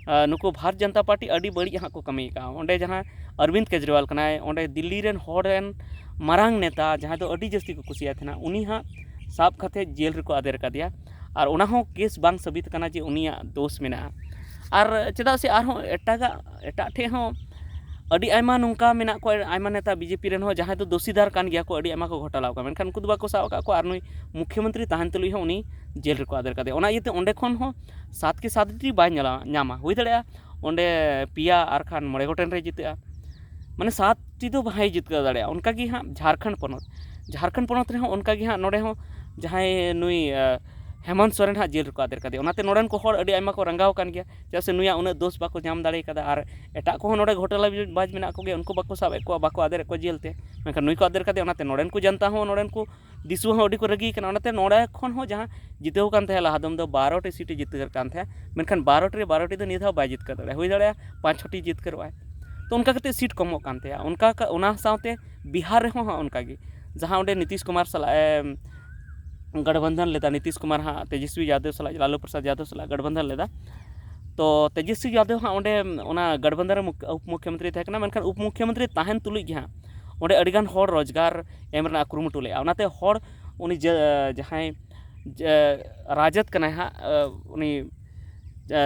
ᱟ, ᱱᱩᱠᱩ ᱵᱷᱟᱨᱚᱛ ᱡᱚᱱᱚᱛᱟ ᱯᱟᱨᱴᱤ ᱟᱹᱰᱤ ᱵᱟᱹᱲᱤᱡ ᱦᱟᱸᱜ ᱠᱚ ᱠᱟᱹᱢᱤ ᱟᱠᱟᱫᱼᱟ᱾ ᱚᱸᱰᱮ ᱡᱟᱦᱟᱸ ᱚᱨᱵᱤᱱᱫᱽ ᱠᱮᱡᱨᱤᱣᱟᱞ ᱠᱟᱱᱟᱭ, ᱚᱸᱰᱮ ᱫᱤᱞᱞᱤ ᱨᱮᱱ ᱦᱚᱲ ᱨᱮᱱ ᱢᱟᱨᱟᱝ ᱱᱮᱛᱟ, ᱡᱟᱦᱟᱸᱭ ᱫᱚ ᱟᱹᱰᱤ ᱡᱟᱹᱥᱛᱤ ᱠᱚ ᱠᱩᱥᱤᱭᱟᱭ ᱛᱟᱦᱮᱱᱟ, ᱩᱱᱤ ᱦᱟᱸᱜ ᱥᱟᱵ ᱠᱟᱛᱮ ᱡᱮᱞ ᱨᱮᱠᱚ ᱟᱫᱮᱨ ᱟᱠᱟᱫᱮᱭᱟ᱾ ᱟᱨ ᱚᱱᱟ ᱦᱚᱸ ᱠᱮᱥ ᱵᱟᱝ ᱥᱟᱹᱵᱤᱛ ᱠᱟᱱᱟ ᱡᱮ ᱩᱱᱤᱭᱟᱜ ᱫᱳᱥ ᱢᱮᱱᱟᱜᱼᱟ᱾ ᱟᱨ ᱪᱮᱫᱟᱜ ᱥᱮ ᱟᱨᱦᱚᱸ ᱮᱴᱟᱜᱟᱜ, ᱮᱴᱟᱜ ᱴᱷᱮᱡ ᱦᱚᱸ ᱟᱹᱰᱤ ᱟᱭᱢᱟ ᱱᱚᱝᱠᱟ ᱢᱮᱱᱟᱜ ᱠᱚᱣᱟ, ᱟᱭᱢᱟ ᱱᱮᱛᱟ ᱵᱤᱡᱮᱯᱤ ᱨᱮᱱ ᱦᱚᱸ, ᱡᱟᱦᱟᱸᱭ ᱫᱚ ᱫᱳᱥᱤᱫᱟᱨ ᱠᱟᱱ ᱜᱮᱭᱟ ᱠᱚ, ᱟᱹᱰᱤ ᱟᱭᱢᱟ ᱠᱚ ᱜᱷᱚᱴᱟᱞᱟ ᱟᱠᱟᱫ, ᱢᱮᱱᱠᱷᱟᱱ ᱩᱱᱠᱩ ᱫᱚ ᱵᱟᱠᱚ ᱥᱟᱵ ᱟᱠᱟᱫ ᱠᱚᱣᱟ᱾ ᱟᱨ ᱱᱩᱭ ᱢᱩᱠᱷᱭᱚᱢᱚᱱᱛᱨᱤ ᱛᱟᱦᱮᱱ ᱛᱩᱞᱩᱡ ᱦᱚᱸ ᱩᱱᱤ ᱡᱮᱞ ᱨᱮᱠᱚ ᱟᱫᱮᱨ ᱠᱟᱫᱮᱭᱟ᱾ ᱚᱱᱟ ᱤᱭᱟᱹᱛᱮ ᱚᱸᱰᱮ ᱠᱷᱚᱱ ᱦᱚᱸ ᱥᱟᱛ ᱠᱮ ᱥᱟᱛ ᱴᱤ ᱵᱟᱭ ᱧᱟᱞᱟ-, ᱧᱟᱢᱟ᱾ ᱦᱩᱭ ᱫᱟᱲᱮᱭᱟᱜᱼᱟ ᱚᱸᱰᱮ ᱯᱮᱭᱟ ᱟᱨ ᱠᱷᱟᱱ ᱢᱚᱬᱮ ᱜᱚᱴᱮᱱ ᱨᱮ ᱡᱤᱛᱟᱹᱜᱼᱟ, ᱢᱟᱱᱮ ᱥᱟᱛ ᱴᱤ ᱫᱚ ᱵᱟᱭ ᱡᱤᱛᱠᱟᱹᱣ ᱫᱟᱲᱮᱭᱟᱜᱼᱟ᱾ ᱚᱱᱠᱟ ᱜᱮ ᱦᱟᱸᱜ ᱡᱷᱟᱲᱠᱷᱚᱸᱰ ᱯᱚᱱᱚᱛ, ᱡᱷᱟᱲᱠᱷᱚᱸᱰ ᱯᱚᱱᱚᱛ ᱨᱮᱦᱚᱸ ᱚᱱᱠᱟ ᱜᱮ ᱦᱟᱸᱜ ᱱᱚᱰᱮ ᱦᱚᱸ ᱡᱟᱦᱟᱸᱭ ᱱᱩᱭ, ᱟ, ᱦᱮᱢᱚᱱᱛ ᱥᱚᱨᱮᱱ ᱦᱟᱸᱜ ᱡᱮᱞ ᱨᱮᱠᱚ ᱟᱫᱮᱨ ᱠᱟᱫᱮᱭᱟ᱾ ᱚᱱᱟᱛᱮ ᱱᱚᱰᱮᱱ ᱠᱚ ᱦᱚᱲ ᱟᱹᱰᱤ ᱟᱭᱢᱟ ᱠᱚ ᱨᱟᱸᱜᱟᱣ ᱟᱠᱟᱱ ᱜᱮᱭᱟ, ᱪᱮᱫᱟᱜ ᱥᱮ ᱱᱩᱭᱟᱜ ᱩᱱᱟᱹᱜ ᱫᱳᱥ ᱵᱟᱠᱚ ᱧᱟᱢ ᱫᱟᱲᱮ ᱠᱟᱫᱟ᱾ ᱟᱨ ᱮᱴᱟᱜ ᱠᱚᱦᱚᱸ ᱱᱚᱰᱮ ᱜᱷᱚᱴᱟᱞᱟ ᱵᱟᱡᱽ ᱢᱮᱱᱟᱜ ᱠᱚᱜᱮᱭᱟ, ᱩᱱᱠᱩ ᱵᱟᱠᱚ ᱥᱟᱵᱮᱫ ᱠᱚᱣᱟ, ᱵᱟᱠᱚ ᱟᱫᱮᱨᱮᱫ ᱠᱚᱣᱟ ᱡᱮᱞ ᱛᱮ, ᱢᱮᱱᱠᱷᱟᱱ ᱱᱩᱭ ᱠᱚ ᱟᱫᱮᱨ ᱠᱟᱫᱮᱭᱟ᱾ ᱚᱱᱟᱛᱮ ᱱᱚᱰᱮᱱ ᱠᱚ ᱡᱟᱱᱛᱟ ᱦᱚᱸ, ᱱᱚᱰᱮᱱ ᱠᱚ ᱫᱤᱥᱩᱣᱟᱹ ᱦᱚᱸ ᱟᱹᱰᱤ ᱠᱚ ᱨᱟᱹᱜᱤ ᱠᱟᱱᱟ᱾ ᱚᱱᱟᱛᱮ ᱱᱚᱰᱮ ᱠᱷᱚᱱ ᱦᱚᱸ ᱡᱟᱦᱟᱸ ᱡᱤᱛᱟᱹᱣ ᱠᱟᱱ ᱛᱟᱦᱮᱸᱫ, ᱞᱟᱦᱟ ᱫᱚᱢ ᱫᱚ ᱵᱟᱨᱚ ᱴᱤ ᱥᱤᱴ ᱮ ᱡᱤᱛᱠᱟᱹᱨ ᱠᱟᱱ ᱛᱟᱦᱮᱸᱫ, ᱢᱮᱱᱠᱷᱟᱱ ᱵᱟᱨᱚ ᱴᱤ ᱨᱮ ᱵᱟᱨᱚ ᱴᱤ ᱫᱚ ᱱᱤᱭᱟᱹ ᱫᱷᱟᱣ ᱵᱟᱭ ᱡᱤᱛᱠᱟᱹᱨ ᱫᱟᱲᱮᱭᱟᱜᱼᱟ᱾ ᱦᱩᱭ ᱫᱟᱲᱮᱭᱟᱜᱼᱟ ᱯᱟᱸᱪ ᱪᱷᱚᱴᱤ ᱡᱤᱛᱠᱟᱹᱨᱚᱜᱼᱟᱭ᱾ ᱛᱚ ᱚᱱᱠᱟ ᱠᱟᱛᱮᱫ ᱥᱤᱴ ᱠᱚᱢᱚᱜ ᱠᱟᱱ ᱛᱟᱭᱟ᱾ ᱚᱱᱠᱟ ᱠᱟ-, ᱚᱱᱟ ᱥᱟᱶᱛᱮ ᱵᱤᱦᱟᱨ ᱨᱮᱦᱚᱸ ᱦᱟᱸᱜ ᱚᱱᱠᱟᱜᱮ, ᱡᱟᱦᱟᱸ ᱚᱸᱰᱮ ᱱᱤᱛᱤᱥ ᱠᱩᱢᱟᱨ ᱥᱟᱞᱟᱜ ᱮ ᱜᱚᱴᱵᱚᱱᱫᱷᱚᱱ ᱞᱮᱫᱟ, ᱱᱤᱛᱤᱥ ᱠᱩᱢᱟᱨ ᱦᱟᱸᱜ ᱛᱮᱡᱚᱥᱣᱤ ᱭᱟᱫᱚᱵ ᱥᱟᱞᱟᱜ, ᱞᱟᱞᱩ ᱯᱨᱚᱥᱟᱫᱽ ᱭᱟᱫᱚᱵ ᱥᱟᱞᱟᱜ ᱜᱚᱴᱵᱚᱱᱫᱷᱚᱱ ᱞᱮᱫᱟ᱾ ᱛᱚ ᱛᱮᱡᱚᱥᱣᱤ ᱭᱟᱫᱚᱵ ᱦᱟᱸᱜ ᱚᱸᱰᱮ ᱚᱱᱟ ᱜᱚᱴᱵᱚᱱᱫᱷᱚᱱ ᱨᱮ ᱢᱩᱠ-, ᱩᱯ ᱢᱩᱠᱷᱭᱚᱢᱚᱱᱛᱨᱤ ᱛᱟᱦᱮᱸ ᱠᱟᱱᱟ, ᱢᱮᱱᱠᱷᱟᱱ ᱩᱯ ᱢᱩᱠᱷᱭᱚᱢᱚᱱᱛᱨᱤ ᱛᱟᱦᱮᱱ ᱛᱩᱞᱩᱡ ᱜᱮ ᱦᱟᱸᱜ ᱚᱸᱰᱮ ᱟᱹᱰᱤᱜᱟᱱ ᱦᱚᱲ ᱨᱳᱡᱽᱜᱟᱨ ᱮᱢ ᱨᱮᱱᱟᱜ ᱠᱩᱨᱩᱢᱩᱴᱩ ᱞᱮᱫᱼᱟ᱾ ᱚᱱᱟᱛᱮ ᱦᱚᱲ ᱩᱱᱤ ᱡᱟ-, ᱡᱟᱦᱟᱸᱭ ᱡᱟ-, ᱨᱟᱡᱚᱫ ᱠᱟᱱᱟᱭ ᱦᱟᱸᱜ, ᱩᱱᱤ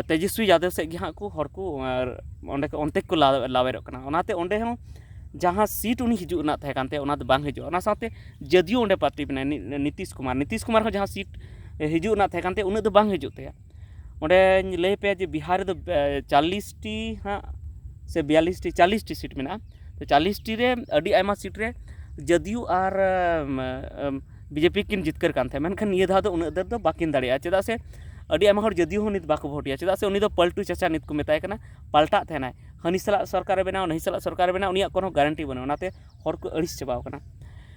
ᱛᱮᱡᱚᱥᱣᱤ ᱭᱟᱫᱚᱵ ᱥᱮᱫ ᱜᱮ ᱦᱟᱸᱜ ᱠᱚ ᱦᱚᱲ ᱠᱚ, ᱟᱨ ᱚᱸᱰᱮ ᱠᱚ, ᱚᱱᱛᱮ ᱠᱚ ᱞᱟ-, ᱞᱟᱣᱮᱨᱚᱜ ᱠᱟᱱᱟ᱾ ᱚᱱᱟᱛᱮ ᱚᱸᱰᱮ ᱦᱚᱸ ᱡᱟᱦᱟᱸ ᱥᱤᱴ ᱩᱱᱤ ᱦᱤᱡᱩᱜ ᱨᱮᱱᱟᱜ ᱛᱟᱦᱮᱸ ᱠᱟᱱ ᱛᱟᱭᱟ, ᱚᱱᱟ ᱫᱚ ᱵᱟᱝ ᱦᱤᱡᱩᱜᱼᱟ᱾ ᱚᱱᱟ ᱥᱟᱶᱛᱮ ᱡᱚᱫᱤᱭᱳ ᱚᱸᱰᱮ ᱯᱟᱨᱴᱤ ᱢᱮᱱᱟᱭᱟ, ᱱᱤ-, ᱱᱤᱛᱤᱥ ᱠᱩᱢᱟᱨ, ᱱᱤᱛᱤᱥ ᱠᱩᱢᱟᱨ ᱦᱚᱸ ᱡᱟᱦᱟᱸ ᱥᱤᱴ ᱦᱤᱡᱩᱜ ᱨᱮᱱᱟᱜ ᱛᱟᱦᱮᱸ ᱠᱟᱱ ᱛᱟᱭᱟ, ᱩᱱᱟᱹᱜ ᱫᱚ ᱵᱟᱝ ᱦᱤᱡᱩᱜ ᱛᱟᱭᱟ᱾ ᱚᱸᱰᱮᱧ ᱞᱟᱹᱭ ᱯᱮᱭᱟ ᱡᱮ ᱵᱤᱦᱟᱨ ᱨᱮᱫᱚ, ᱮ, ᱪᱟᱞᱞᱤᱥ ᱴᱤ ᱦᱟᱸᱜ ᱥᱮ ᱵᱤᱭᱟᱞᱞᱤᱥ ᱴᱤ, ᱪᱟᱞᱞᱤᱥ ᱴᱤ ᱥᱤᱴ ᱢᱮᱱᱟᱜᱼᱟ᱾ ᱛᱚ ᱪᱟᱞᱞᱤᱥ ᱴᱤ ᱨᱮ ᱟᱹᱰᱤ ᱟᱭᱢᱟ ᱥᱤᱴ ᱨᱮ ᱡᱚᱫᱤᱭᱳ ᱟᱨ, ᱮᱢ, ᱮᱢ, ᱵᱤᱡᱮᱯᱤ ᱠᱤᱱ ᱡᱤᱛᱠᱟᱹᱨ ᱠᱟᱱ ᱛᱟᱦᱮᱸᱫ, ᱢᱮᱱᱠᱷᱟᱱ ᱱᱤᱭᱟᱹ ᱫᱷᱟᱣ ᱫᱚ ᱩᱱᱟᱹᱜ ᱰᱷᱮᱨ ᱫᱚ ᱵᱟᱹᱠᱤᱱ ᱫᱟᱲᱮᱭᱟᱜᱼᱟ᱾ ᱪᱮᱫᱟᱜ ᱥᱮ ᱟᱹᱰᱤ ᱟᱭᱢᱟ ᱦᱚᱲ ᱡᱚᱫᱤᱭᱳ ᱦᱚᱸ ᱱᱤᱛ ᱵᱟᱠᱚ ᱵᱷᱳᱴ ᱮᱭᱟ, ᱪᱮᱫᱟᱜ ᱥᱮ ᱩᱱᱤ ᱫᱚ ᱯᱟᱞᱴᱩ ᱪᱟᱪᱟ ᱱᱤᱛ ᱠᱚ ᱢᱮᱛᱟᱭ ᱠᱟᱱᱟ, ᱯᱟᱞᱴᱟᱜ ᱛᱟᱦᱮᱱᱟᱭ, ᱦᱟᱹᱱᱤ ᱥᱟᱞᱟᱜ ᱥᱚᱨᱠᱟᱨᱮ ᱵᱮᱱᱟᱣᱟ, ᱱᱟᱹᱦᱤ ᱥᱟᱞᱟᱜ ᱥᱚᱨᱠᱟᱨᱮ ᱵᱮᱱᱟᱣᱟ, ᱩᱱᱤᱭᱟᱜ ᱠᱳᱱᱳ ᱜᱟᱨᱮᱱᱴᱤ ᱵᱟᱹᱱᱩᱜᱼᱟ᱾ ᱚᱱᱟᱛᱮ ᱦᱚᱲ ᱠᱚ ᱟᱹᱲᱤᱥ ᱪᱟᱵᱟᱣ ᱠᱟᱱᱟ᱾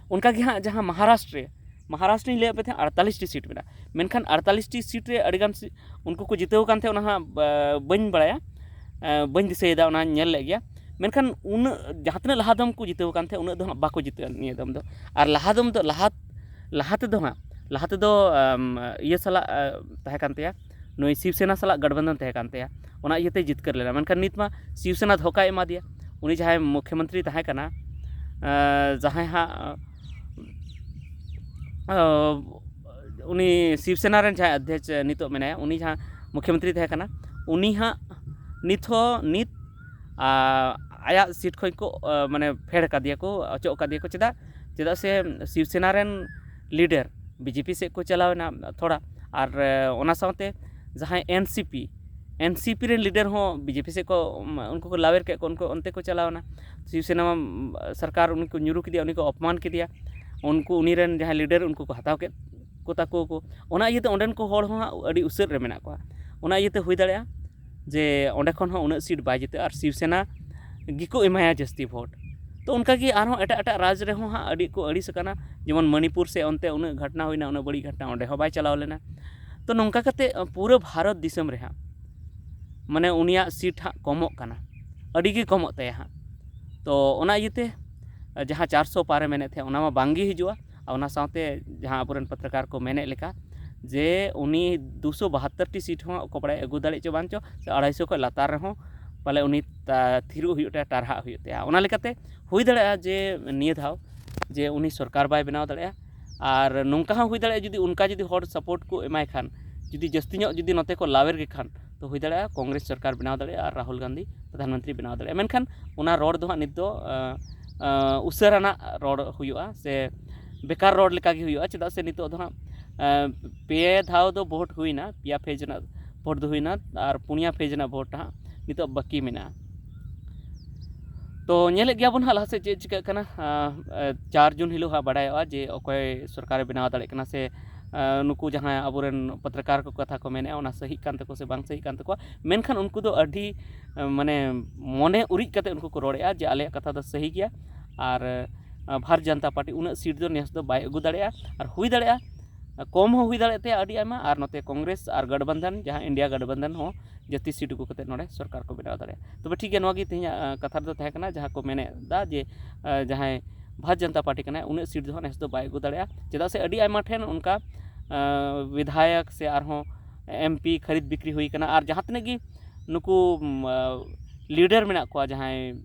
ᱚᱱᱠᱟ ᱜᱮ ᱦᱟᱸᱜ ᱡᱟᱦᱟᱸ ᱢᱟᱦᱟᱨᱟᱥᱴᱨᱚ ᱨᱮ, ᱢᱟᱦᱟᱨᱟᱥᱴᱨᱚᱧ ᱞᱟᱹᱭᱟᱫ ᱯᱮ ᱛᱟᱦᱮᱸᱫ ᱟᱴᱛᱟᱞᱤᱥ ᱴᱤ ᱥᱤᱴ ᱢᱮᱱᱟᱜᱼᱟ, ᱢᱮᱱᱠᱷᱟᱱ ᱟᱴᱛᱟᱞᱤᱥ ᱴᱤ ᱥᱤᱴ ᱨᱮ ᱟᱹᱰᱤᱜᱟᱱ ᱥᱤ-, ᱩᱱᱠᱩ ᱠᱚ ᱡᱤᱛᱟᱹᱣ ᱟᱠᱟᱱ ᱛᱟᱦᱮᱸᱫ, ᱚᱱᱟ ᱦᱟᱸᱜ ᱵᱟ-, ᱵᱟᱹᱧ ᱵᱟᱲᱟᱭᱟ, ᱮ, ᱵᱟᱹᱧ ᱫᱤᱥᱟᱹᱭᱮᱫᱟ, ᱚᱱᱟᱧ ᱧᱮᱞ ᱞᱮᱫ ᱜᱮᱭᱟ᱾ ᱢᱮᱱᱠᱷᱟᱱ ᱩᱱᱟᱹᱜ ᱡᱟᱦᱟᱸ ᱛᱤᱱᱟᱹᱜ ᱞᱟᱦᱟ ᱫᱚᱢ ᱠᱚ ᱡᱤᱛᱟᱹᱣ ᱟᱠᱟᱱ ᱛᱟᱦᱮᱸᱫ, ᱩᱱᱟᱹᱜ ᱫᱚ ᱦᱟᱸᱜ ᱵᱟᱠᱚ ᱡᱤᱛᱟᱹᱜᱼᱟ ᱱᱤᱭᱟᱹ ᱫᱚᱢ ᱫᱚ᱾ ᱟᱨ ᱞᱟᱦᱟ ᱫᱚᱢ ᱫᱚ, ᱞᱟᱦᱟ, ᱞᱟᱦᱟ ᱛᱮᱫᱚ ᱦᱟᱸᱜ, ᱞᱟᱦᱟ ᱛᱮᱫᱚ, ᱟᱢ, ᱤᱭᱟᱹ ᱥᱟᱞᱟᱜ, ᱟ, ᱛᱟᱦᱮᱸ ᱠᱟᱱ ᱛᱟᱭᱟ, ᱱᱩᱭ ᱥᱤᱵᱽ ᱥᱮᱱᱟ ᱥᱟᱞᱟᱜ ᱜᱚᱴᱵᱚᱱᱫᱷᱚᱱ ᱛᱟᱦᱮᱸ ᱠᱟᱱ ᱛᱟᱭᱟ, ᱚᱱᱟ ᱤᱭᱟᱹᱛᱮᱭ ᱡᱤᱛᱠᱟᱹᱨ ᱞᱮᱱᱟ᱾ ᱢᱮᱱᱠᱷᱟᱱ ᱱᱤᱛ ᱢᱟ ᱥᱤᱵᱽ ᱥᱮᱱᱟ ᱫᱷᱳᱠᱟᱭ ᱮᱢᱟ ᱫᱮᱭᱟ᱾ ᱩᱱᱤ ᱡᱟᱦᱟᱸᱭ ᱢᱩᱠᱷᱭᱚᱢᱚᱱᱛᱨᱤ ᱛᱟᱦᱮᱸ ᱠᱟᱱᱟ, ᱟ, ᱡᱟᱦᱟᱸᱭ ᱦᱟᱸᱜ, ᱟ, ᱩᱱᱤ ᱥᱤᱵᱽ ᱥᱮᱱᱟ ᱨᱮᱱ ᱡᱟᱦᱟᱸᱭ ᱚᱫᱽᱫᱷᱚᱠᱥᱚ ᱱᱤᱛᱚᱜ ᱢᱮᱱᱟᱭᱟ, ᱩᱱᱤ ᱡᱟᱦᱟᱸ ᱢᱩᱠᱷᱭᱚᱢᱚᱱᱛᱨᱤ ᱛᱟᱦᱮᱸ ᱠᱟᱱᱟ, ᱩᱱᱤ ᱦᱟᱸᱜ ᱱᱤᱛ ᱦᱚᱸ, ᱱᱤᱛ, ᱟ, ᱟᱭᱟᱜ ᱥᱤᱴ ᱠᱷᱚᱱ ᱠᱚ, ᱟ, ᱢᱟᱱᱮ ᱯᱷᱮᱰ ᱠᱟᱫᱮᱭᱟ ᱠᱚ, ᱚᱪᱚᱜ ᱠᱟᱫᱮᱭᱟ ᱠᱚ᱾ ᱪᱮᱫᱟᱜ? ᱪᱮᱫᱟᱜ ᱥᱮ ᱥᱤᱵᱽ ᱥᱮᱱᱟ ᱨᱮᱱ ᱞᱤᱰᱟᱨ ᱵᱤᱡᱮᱯᱤ ᱥᱮᱫ ᱠᱚ ᱪᱟᱞᱟᱣ ᱮᱱᱟ ᱛᱷᱚᱲᱟ, ᱟᱨ, ᱮ, ᱚᱱᱟ ᱥᱟᱶᱛᱮ ᱡᱟᱦᱟᱸᱭ ᱮᱱ ᱥᱤ ᱯᱤ, ᱮᱱ ᱥᱤ ᱯᱤ ᱨᱮᱱ ᱞᱤᱰᱟᱨ ᱦᱚᱸ ᱵᱤᱡᱮᱯᱤ ᱥᱮᱫ ᱠᱚ, ᱩᱱᱠᱩ ᱠᱚ ᱞᱟᱣᱮᱨ ᱠᱮᱫ ᱠᱚ, ᱩᱱᱠᱩ ᱚᱱᱛᱮ ᱠᱚ ᱪᱟᱞᱟᱣ ᱮᱱᱟ᱾ ᱥᱤᱵᱽ ᱥᱮᱱᱟ ᱢᱟ, ᱥᱚᱨᱠᱟᱨ ᱩᱱᱤ ᱠᱚ ᱧᱩᱨᱩ ᱠᱮᱫᱮᱭᱟ, ᱩᱱᱤ ᱠᱚ ᱚᱯᱢᱟᱱ ᱠᱮᱫᱮᱭᱟ, ᱩᱱᱠᱩ, ᱩᱱᱤ ᱨᱮᱱ ᱡᱟᱦᱟᱸᱭ ᱞᱤᱰᱟᱨ, ᱩᱱᱠᱩ ᱠᱚ ᱦᱟᱛᱟᱣ ᱠᱮᱫ ᱠᱚ ᱛᱟᱠᱚ ᱠᱚ᱾ ᱚᱱᱟ ᱤᱭᱟᱹᱛᱮ ᱚᱸᱰᱮᱱ ᱠᱚ ᱦᱚᱲ ᱦᱚᱸ ᱦᱟᱸᱜ ᱟᱹᱰᱤ ᱩᱥᱟᱹᱫ ᱨᱮ ᱢᱮᱱᱟᱜ ᱠᱚᱣᱟ᱾ ᱚᱱᱟ ᱤᱭᱟᱹᱛᱮ ᱦᱩᱭ ᱫᱟᱲᱮᱭᱟᱜᱼᱟ ᱡᱮ ᱚᱸᱰᱮ ᱠᱷᱚᱱ ᱦᱚᱸ ᱩᱱᱟᱹᱜ ᱥᱤᱴ ᱵᱟᱭ ᱡᱤᱛᱟᱹᱜᱼᱟ ᱟᱨ ᱥᱤᱵ ᱥᱮᱱᱟ ᱜᱮᱠᱚ ᱮᱢᱟᱭᱟ ᱡᱟᱹᱥᱛᱤ ᱵᱷᱳᱴ᱾ ᱛᱚ ᱚᱱᱠᱟᱜᱮ ᱟᱨᱦᱚᱸ ᱮᱴᱟᱜ ᱮᱴᱟᱜ ᱨᱟᱡᱽ ᱨᱮᱦᱚᱸ ᱦᱟᱸᱜ ᱟᱹᱰᱤ ᱠᱚ ᱟᱹᱲᱤᱥ ᱟᱠᱟᱱᱟ, ᱡᱮᱢᱚᱱ ᱢᱚᱱᱤᱯᱩᱨ ᱥᱮ ᱚᱱᱛᱮ ᱩᱱᱟᱹᱜ ᱜᱷᱚᱴᱱᱟ ᱦᱩᱭᱱᱟ, ᱩᱱᱟᱹᱜ ᱵᱟᱹᱲᱤᱡ ᱜᱷᱚᱴᱱᱟ, ᱚᱸᱰᱮ ᱦᱚᱸ ᱵᱟᱭ ᱪᱟᱞᱟᱣ ᱞᱮᱱᱟ᱾ ᱛᱚ ᱱᱚᱝᱠᱟ ᱠᱟᱛᱮ ᱯᱩᱨᱟᱹ ᱵᱷᱟᱨᱚᱛ ᱫᱤᱥᱚᱢ ᱨᱮ ᱦᱟᱸᱜ ᱢᱟᱱᱮ ᱩᱱᱤᱭᱟᱜ ᱥᱤᱴ ᱦᱟᱸᱜ ᱠᱚᱢᱚᱜ ᱠᱟᱱᱟ, ᱟᱹᱰᱤ ᱜᱮ ᱠᱚᱢᱚᱜ ᱛᱟᱭᱟ ᱦᱟᱸᱜ᱾ ᱛᱚ ᱚᱱᱟ ᱤᱭᱟᱹᱛᱮ ᱡᱟᱦᱟᱸ ᱪᱟᱨᱥᱚ ᱯᱟᱨᱮ ᱢᱮᱱᱮᱫ ᱛᱟᱦᱮᱸᱫ, ᱚᱱᱟ ᱢᱟ ᱵᱟᱝ ᱜᱮ ᱦᱤᱡᱩᱜᱼᱟ᱾ ᱟᱨ ᱚᱱᱟ ᱥᱟᱶᱛᱮ ᱡᱟᱦᱟᱸ ᱟᱵᱚᱨᱮᱱ ᱯᱚᱛᱨᱚᱠᱟᱨ ᱠᱚ ᱢᱮᱱᱮᱫ ᱞᱮᱠᱟ, ᱡᱮ ᱩᱱᱤ ᱫᱩᱥᱚ ᱵᱟᱦᱟᱛᱛᱳᱨ ᱴᱤ ᱥᱤᱴ ᱦᱚᱸ ᱚᱠᱚᱭ ᱵᱟᱲᱟᱭ ᱟᱹᱜᱩ ᱫᱟᱲᱮᱭᱟᱜ ᱪᱚ ᱵᱟᱝ ᱪᱚ, ᱥᱮ ᱟᱲᱟᱭᱥᱚ ᱠᱷᱚᱱ ᱞᱟᱛᱟᱨ ᱨᱮᱦᱚᱸ ᱯᱟᱞᱮ ᱩᱱᱤ ᱛᱟ-, ᱛᱷᱤᱨᱚᱜ ᱦᱩᱭᱩᱜ ᱛᱟᱭᱟ, ᱴᱟᱨᱦᱟᱜ ᱦᱩᱭᱩᱜ ᱛᱟᱭᱟ᱾ ᱚᱱᱟ ᱞᱮᱠᱟᱛᱮ ᱦᱩᱭ ᱫᱟᱲᱮᱭᱟᱜᱼᱟ ᱡᱮ ᱱᱤᱭᱟᱹ ᱫᱷᱟᱣ ᱡᱮ ᱩᱱᱤ ᱥᱚᱨᱠᱟᱨ ᱵᱟᱭ ᱵᱮᱱᱟᱣ ᱫᱟᱲᱮᱭᱟᱜᱼᱟ᱾ ᱟᱨ ᱱᱚᱝᱠᱟ ᱦᱚᱸ ᱦᱩᱭ ᱫᱟᱲᱮᱭᱟᱜᱼᱟ, ᱡᱩᱫᱤ ᱚᱱᱠᱟ ᱡᱩᱫᱤ ᱦᱚᱲ ᱥᱟᱯᱳᱨᱴ ᱠᱚ ᱮᱢᱟᱭ ᱠᱷᱟᱱ, ᱡᱩᱫᱤ ᱡᱟᱹᱥᱛᱤ ᱧᱚᱜ ᱡᱩᱫᱤ ᱱᱚᱛᱮ ᱠᱚ ᱞᱟᱣᱮᱨ ᱜᱮ ᱠᱷᱟᱱ, ᱛᱚ ᱦᱩᱭ ᱫᱟᱲᱮᱭᱟᱜᱼᱟ ᱠᱚᱝᱜᱨᱮᱥ ᱥᱚᱨᱠᱟᱨ ᱵᱮᱱᱟᱣ ᱫᱟᱲᱮᱭᱟᱜᱼᱟ ᱟᱨ ᱨᱟᱦᱩᱞ ᱜᱟᱱᱫᱷᱤ ᱯᱨᱚᱫᱷᱟᱱ ᱢᱚᱱᱛᱨᱤ ᱵᱮᱱᱟᱣ ᱫᱟᱲᱮᱭᱟᱜᱼᱟ᱾ ᱢᱮᱱᱠᱷᱟᱱ ᱚᱱᱟ ᱨᱚᱲ ᱫᱚ ᱦᱟᱸᱜ ᱱᱤᱛ ᱫᱚ, ᱟᱸ, ᱟᱸ, ᱩᱥᱟᱹᱨᱟᱱᱟᱜ ᱨᱚᱲ ᱦᱩᱭᱩᱜᱼᱟ ᱥᱮ ᱵᱮᱠᱟᱨ ᱨᱚᱲ ᱞᱮᱠᱟ ᱜᱮ ᱦᱩᱭᱩᱜᱼᱟ᱾ ᱪᱮᱫᱟᱜ ᱥᱮ ᱱᱤᱛᱚᱜ ᱫᱚ ᱦᱟᱸᱜ, ᱟᱸ, ᱯᱮ ᱫᱷᱟᱣ ᱫᱚ ᱵᱷᱳᱴ ᱦᱩᱭᱱᱟ, ᱯᱮᱭᱟ ᱯᱷᱮᱡᱽ ᱨᱮᱱᱟᱜ ᱵᱷᱳᱴ ᱫᱚ ᱦᱩᱭᱱᱟ ᱟᱨ ᱯᱩᱱᱭᱟ ᱯᱷᱮᱡᱽ ᱨᱮᱱᱟᱜ ᱵᱷᱳᱴ ᱦᱟᱸᱜ ᱱᱤᱛᱚᱜ ᱵᱟᱹᱠᱤ ᱢᱮᱱᱟᱜᱼᱟ᱾ ᱛᱚ ᱧᱮᱞᱮᱫ ᱜᱮᱭᱟᱵᱚᱱ ᱦᱟᱸᱜ ᱞᱟᱦᱟ ᱥᱮᱫ ᱪᱮᱫ ᱪᱤᱠᱟᱹᱜ ᱠᱟᱱᱟ᱾ ᱟᱸ, ᱟᱸ, ᱪᱟᱨ ᱡᱩᱱ ᱦᱤᱞᱳᱜ ᱦᱟᱸᱜ ᱵᱟᱲᱟᱭᱚᱜᱼᱟ ᱡᱮ ᱚᱠᱚᱭ ᱥᱚᱨᱠᱟᱨᱮ ᱵᱮᱱᱟᱣ ᱫᱟᱲᱮᱭᱟᱜ ᱠᱟᱱᱟ ᱥᱮ, ᱟᱸ, ᱱᱩᱠᱩ ᱡᱟᱦᱟᱸᱭ ᱟᱵᱚᱨᱮᱱ ᱯᱚᱛᱨᱚᱠᱟᱨ ᱠᱚ ᱠᱟᱛᱷᱟ ᱠᱚ ᱢᱮᱱᱮᱫᱼᱟ, ᱚᱱᱟ ᱥᱟᱹᱦᱤᱜ ᱠᱟᱱ ᱛᱟᱠᱚ ᱥᱮ ᱵᱟᱝ ᱥᱟᱹᱦᱤᱜ ᱠᱟᱱ ᱛᱟᱠᱚᱣᱟ᱾ ᱢᱮᱱᱠᱷᱟᱱ ᱩᱱᱠᱩ ᱫᱚ ᱟᱹᱰᱤ, ᱟᱸ, ᱢᱟᱱᱮ ᱢᱚᱱᱮ ᱩᱨᱤᱡ ᱠᱟᱛᱮ ᱩᱱᱠᱩ ᱠᱚ ᱨᱚᱲᱮᱫᱼᱟ ᱡᱮ ᱟᱞᱮᱭᱟᱜ ᱠᱟᱛᱷᱟ ᱫᱚ ᱥᱟᱹᱦᱤ ᱜᱮᱭᱟ᱾ ᱟᱨ, ᱟᱸ, ᱵᱷᱟᱨᱚᱛ ᱡᱚᱱᱚᱛᱟ ᱯᱟᱨᱴᱤ ᱩᱱᱟᱹᱜ ᱥᱤᱴ ᱫᱚ ᱱᱮᱥ ᱫᱚ ᱵᱟᱭ ᱟᱹᱜᱩ ᱫᱟᱲᱮᱭᱟᱜᱼᱟ᱾ ᱟᱨ ᱦᱩᱭ ᱫᱟᱲᱮᱭᱟᱜᱼᱟ, ᱠᱚᱢ ᱦᱚᱸ ᱦᱩᱭ ᱫᱟᱲᱮᱭᱟᱜ ᱛᱟᱭᱟ ᱟᱹᱰᱤ ᱟᱭᱢᱟ, ᱟᱨ ᱱᱚᱛᱮ ᱠᱚᱝᱜᱨᱮᱥ ᱟᱨ ᱜᱟᱴᱵᱟᱱᱫᱷᱟᱱ, ᱡᱟᱦᱟᱸ ᱤᱱᱰᱤᱭᱟ ᱜᱟᱴᱵᱟᱱᱫᱷᱟᱱ ᱦᱚᱸ ᱡᱟᱹᱥᱛᱤ ᱥᱤᱴ ᱟᱹᱜᱩ ᱠᱟᱛᱮ ᱱᱚᱰᱮ ᱥᱚᱨᱠᱟᱨ ᱠᱚ ᱵᱮᱱᱟᱣ ᱫᱟᱲᱮᱭᱟᱜᱼᱟ᱾ ᱛᱚᱵᱮ ᱴᱷᱤᱠ ᱜᱮᱭᱟ, ᱱᱚᱣᱟ ᱜᱮ ᱛᱮᱦᱮᱧᱟᱜ, ᱟᱸ, ᱠᱟᱛᱷᱟ ᱨᱮᱫᱚ ᱛᱟᱦᱮᱸ ᱠᱟᱱᱟ, ᱡᱟᱦᱟᱸ ᱠᱚ ᱢᱮᱱᱮᱫᱟ ᱡᱮ, ᱟᱸ, ᱡᱟᱦᱟᱸᱭ ᱵᱷᱟᱨᱚᱛ ᱡᱚᱱᱚᱛᱟ ᱯᱟᱨᱴᱤ ᱠᱟᱱᱟᱭ, ᱩᱱᱟᱹᱜ ᱥᱤᱴ ᱫᱚ ᱦᱟᱸᱜ ᱱᱮᱥ ᱫᱚ ᱵᱟᱭ ᱟᱹᱜᱩ ᱫᱟᱲᱮᱭᱟᱜᱼᱟ᱾ ᱪᱮᱫᱟᱜ ᱥᱮ ᱟᱹᱰᱤ ᱟᱭᱢᱟ ᱴᱷᱮᱱ ᱚᱱᱠᱟ, ᱟᱸ, ᱵᱤᱫᱷᱟᱭᱚᱠ ᱥᱮ ᱟᱨᱦᱚᱸ ᱮᱢ ᱯᱤ ᱠᱷᱟᱹᱨᱤᱫ ᱵᱤᱠᱨᱤ ᱦᱩᱭ ᱠᱟᱱᱟ, ᱟᱨ ᱡᱟᱦᱟᱸ ᱛᱤᱱᱟᱹᱜ ᱜᱮ ᱱᱩᱠᱩ, ᱩᱢ, ᱟᱸ, ᱞᱤᱰᱟᱨ ᱢᱮᱱᱟᱜ ᱠᱚᱣᱟ, ᱡᱟᱦᱟᱸᱭ,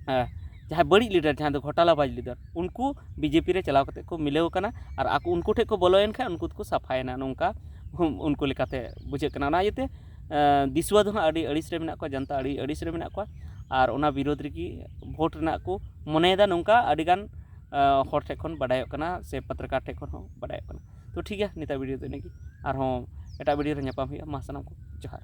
ᱟᱸ, ᱡᱟᱦᱟᱸᱭ ᱵᱟᱹᱲᱤᱡ ᱞᱤᱰᱟᱨ, ᱡᱟᱦᱟᱸᱭ ᱫᱚ ᱜᱷᱚᱴᱟᱞᱟᱵᱟᱡᱽ ᱞᱤᱰᱟᱨ, ᱩᱱᱠᱩ ᱵᱤᱡᱮᱯᱤ ᱨᱮ ᱪᱟᱞᱟᱣ ᱠᱟᱛᱮ ᱠᱚ ᱢᱤᱞᱟᱹᱣ ᱟᱠᱟᱱᱟ᱾ ᱟᱨ ᱟᱠᱚ ᱩᱱᱠᱩ ᱴᱷᱮᱱ ᱠᱚ ᱵᱚᱞᱚᱭᱮᱱ ᱠᱷᱟᱱ ᱩᱱᱠᱩ ᱫᱚᱠᱚ ᱥᱟᱯᱷᱟᱭᱮᱱᱟ, ᱱᱚᱝᱠᱟ ᱦᱩᱸ, ᱩᱱᱠᱩ ᱞᱮᱠᱟᱛᱮ ᱵᱩᱡᱷᱟᱹᱜ ᱠᱟᱱᱟ᱾ ᱚᱱᱟ ᱤᱭᱟᱹᱛᱮ, ᱟᱸ, ᱫᱤᱥᱩᱣᱟᱹ ᱫᱚ ᱦᱟᱸᱜ ᱟᱹᱰᱤ ᱟᱹᱲᱤᱥ ᱨᱮ ᱢᱮᱱᱟᱜ ᱠᱚᱣᱟ, ᱡᱚᱱᱛᱟ ᱟᱹᱰᱤ ᱟᱹᱲᱤᱥ ᱨᱮ ᱢᱮᱱᱟᱜ ᱠᱚᱣᱟ᱾ ᱟᱨ ᱚᱱᱟ ᱵᱤᱨᱳᱫᱷ ᱨᱮᱜᱮ ᱵᱷᱳᱴ ᱨᱮᱱᱟᱜ ᱠᱚ ᱢᱚᱱᱮᱭᱮᱫᱟ, ᱱᱚᱝᱠᱟ ᱟᱹᱰᱤᱜᱟᱱ, ᱟᱸ, ᱦᱚᱲ ᱴᱷᱮᱱ ᱠᱷᱚᱱ ᱵᱟᱰᱟᱭᱚᱜ ᱠᱟᱱᱟ ᱥᱮ ᱯᱚᱛᱨᱚᱠᱟᱨ ᱴᱷᱮᱱ ᱠᱷᱚᱱ ᱦᱚᱸ ᱵᱟᱰᱟᱭᱚᱜ ᱠᱟᱱᱟ᱾ ᱛᱚ ᱴᱷᱤᱠ ᱜᱮᱭᱟ, ᱱᱤᱛᱟᱜ ᱵᱷᱤᱰᱤᱭᱳ ᱫᱚ ᱤᱱᱟᱹᱜᱮ᱾ ᱟᱨᱦᱚᱸ ᱮᱴᱟᱜ ᱵᱷᱤᱰᱤᱭᱳ ᱨᱮ ᱧᱟᱯᱟᱢ ᱦᱩᱭᱩᱜᱼᱟ᱾ ᱢᱟ ᱥᱟᱱᱟᱢ ᱠᱚ ᱡᱚᱦᱟᱨ᱾